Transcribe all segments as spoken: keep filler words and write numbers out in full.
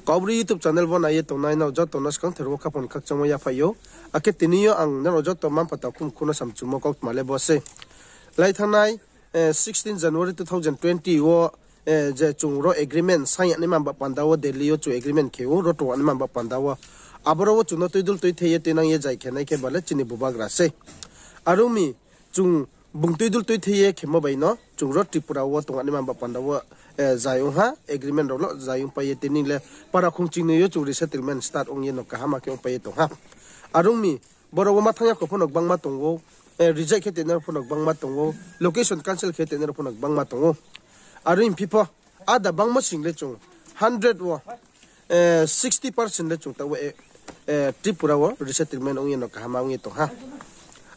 Kaubru YouTube channel wo nai ye tongnai nrao joto no skangther wo khaphang khakchangmo yaphaih ou. Akhe tini yo ang nrao joto mma-mpha takhum khu no samchumo kautma le bo sei. Lai thanngnai, eh, sixteen January two thousand twenty wo, eh, je chung ro agreement sign yag naima ba panda wo Delhi yo chung agreement khe ou, ro tong yag naima ba panda wo. Aboro wo chung no tuidul tuithei ye tuinang ye jai khe nai khe ba le chini bubagra sei. Are ong mi, chung bung tuidul tuithei ye khemo bai no chung ro Tripura wo tong yag naima ba panda wo, eh, jai ong ha, agreement rao lo jai ongpai ye tini le para khongching ni yo chung resettlement start ong ye no kaham khe ongpai ye tong ha. Are ong mi, boro wo ma thanng ya kho pho no gbangma tong ou, eh, reject khe tongnai rao pho no gbangma tong ou, location cancel khe tongnai rao pho no gbangma tong ou. Are ong phi pho, ada bangmo sing le chung hundred wo, eh, sixty percent le chung taoh wo, eh, eh, Tripura wo resettlement ong ye no kaham ong ye tong ha.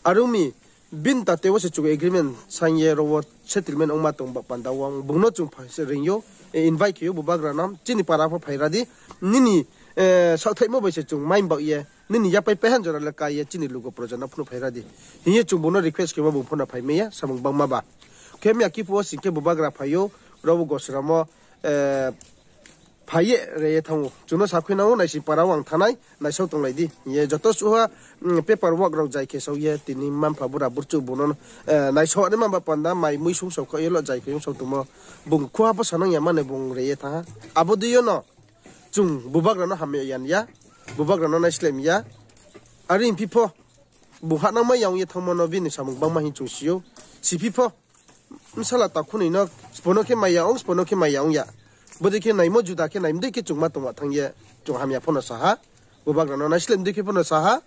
Are ong mi, bini tate wo se chung agreement sign ye ro wo settlement ongma tong ba panda wo bung no chung phai se reing ou, eh, invite khe ou bubagra no, chini para pho phaira di, nini, eh, saohthaihmo bai se chung mai bak ye, nini yapai paihan jora le ka ye chini lugo proja no phnuh phaira di hing ye chung bung no request khemo bung pho no phaimai ya, samung gbangma ba. Khe miya kiphuh wo sing khe bubagra phai ou, ro wo gosramo, eh, phai ye re ye thanng ou. Chung no sakhuinang ou, naising para wo ang thanngnai, naisao tonglai di hing ye. Joto suha, mm, paperwork rao jai khe sao ye, tini mma-mpha bura burchuh bung no, eh, naisao naima ba panda mai mui sung sao kha ye lo jai khe ong sao tongmo. Bung khuha pho sanang ya mane bung re ye thanng ha. Abo dei yo no, chung bubagra no hamya yan ya, bubagra no naislem ya. Are ong phi pho, bung hahnangmai ya ong ye thanngmo no bini samung gbangma hing chung si ou. Si phi pho, bsala takhunoi no sbo no khe mai ya ong, sbo no khe mai ya ong ya. Bodei khe naimo juda khe nai mdei khe chung ma tong wa thanng ye, chung hamya pho no sa ha. Bubagra no naislem mdei khe pho no sa ha.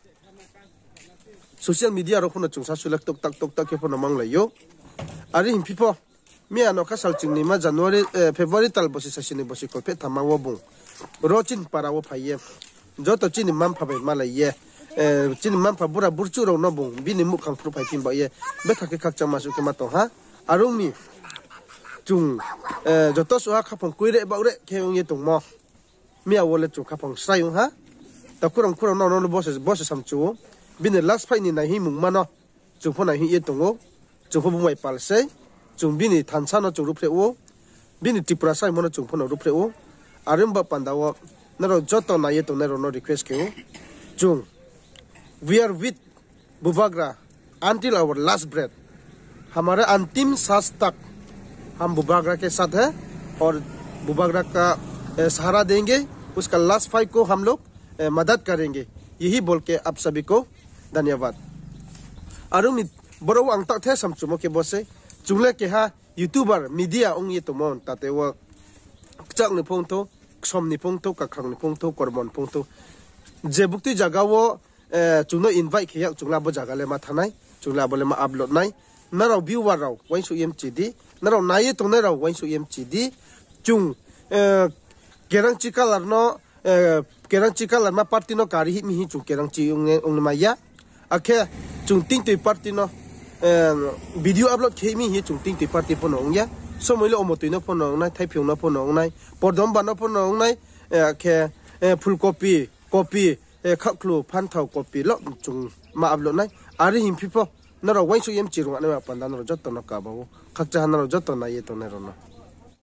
Social media rao pho no chung sasu le toktak toktak khe pho no manglai ou. Are hing phi pho, miya no kha sal ching ni ma January, eh, February tal bosi sasi ni bosi kholpheh thamma wo bung ro chini para wo phai ye, joto chini mma-mpha bai malai ye, eh, chini mma-mpha bura burchuh rao no bung bini muhkhang phruh phai phi ba ye, betha khe khakchangma suh khe ma tong ha. Are ong mi, chung, eh, joto suha khaphang koi re baoh re khe ong ye tongmo. Miya wo le chung khaphang srai ong ha. Takhu rao mkhu rao no, no, no bo se, bo se samchu ou. Bini last fight ni naihingmungma no chung pho naihing ye tong ou. Chung pho bung bai pal sei. Chung bini thansa no chung ruhphreh ou. Bini Tripura saimo no chung pho no ruhphreh ou. Are ong ba panda wo nrao joto nai ye tongnai rao no request khe ou. Chung, we are with Bubagra until our last breath. हमारे अंतिम सांस तक हम बुबागरा के साथ हैं और बुबागरा का, ए, सहारा देंगे, उसका लास्ट फाइट को हम लोग, ए, मदद करेंगे। यही बोल के आप सभी को धन्यवाद। Are ong mi, boro wo ang taoh the samchumo khe bo sei, chung le keha YouTuber media ong ye tongmo tate wo kchak ni phung thou, ksom ni phung thou, kakhang ni phung thou, kormo ni phung thou, je buktui zaga wo, eh, chung no invite khe yag, chung le abo zaga le ma thanng nai, chung le abo le ma upload nai. Nrao viewer rao uaingsouh ye mchi di, nrao nai ye tongnai rao uaingsouh ye mchi di. Chung, eh, kerangchi colour no, eh, kerangchi colour ma party no kari hih mi hing chung kerangchi ong, ong ni mai ya. Akhe chung tingtoi party no, eh, video upload khe mi hing chung tingtoi party pho no ong ya. Somoi le omotoi no pho no ong nai, thaiphiung no pho no ong nai, pordomba no pho no ong nai, eh, akhe, eh, phulkopi, kopi, eh, khakhlu, phanthao, kopi lo chung ma upload nai. Are hing phi pho, nrao uaingsouh ye mchi rung nai ma panda nrao joto no kaba ou. Khakchangha nrao joto nai ye tongnai rao no.